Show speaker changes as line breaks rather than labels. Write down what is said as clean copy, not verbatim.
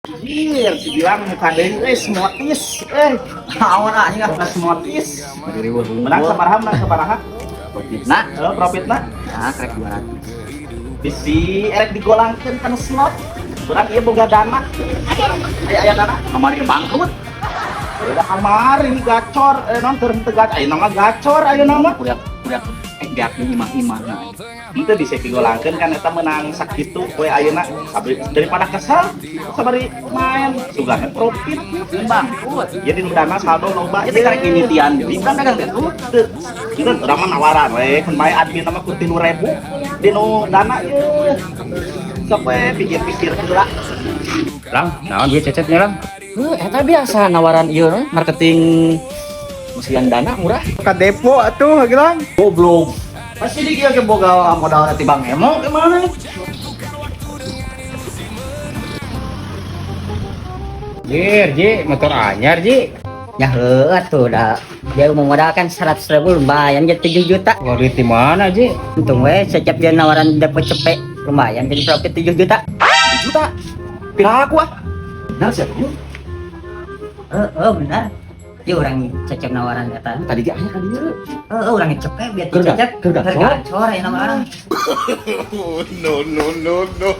Anjir, si bilang muka deui euy smotis euy.
Naon anjing ah.
Nah, smotis.
Riweuh.
Menang sabaraha, menang sabaraha?
Profitna.
Heuh, profitna.
Nah, krek 200.
Bisi erek digolangkeun kana slot. Urang ieu boga dana. Aya aya dana.
Kamari bangkrut.
Udah kamari ini gacor, non keur henteu gacor, ayeuna mah gacor ayeuna mah.
Kuriak kuriak geak di imah-imah nah.
Henteu bisa digolangkeun kan eta menang sakitu we ayeuna daripada kesel sabari main sugana profit
Bangkrut.
Jadi nu dana saldo loba.
Itu karek mimitian deui kan dagang teh tuh.
Teu, itu urang mah nawaran we kun bae admin mah ku 3.000 di nu dana ieu. Sok we pikir-pikir heula.
Lang, naon duit cecetnya, Lang?
Heuh, eta biasa nawaran ieu marketing musian dana murah.
Ka depo atuh gelang.
Goblok. Pasti di kieu ge boga modal ti Bang Emo gimana?
Jir, Ji, motor anyar, Ji.
Ya heuh atuh da dia mau modalkan 100.000 lumayan jadi 7 juta.
Wah, duit di mana, Ji?
Untung we setiap dia nawaran depo cepet lumayan jadi profit 7 juta.
7 juta. Pira aku ah. Benar sih aku.
Heeh benar. Dia orang cecep nawaran eta.
Tadi ge aya ka dieu.
Heeh orang cepet biar
Keur
cecep.
keur gacor.
Gacor ya nama orang.
No no no no.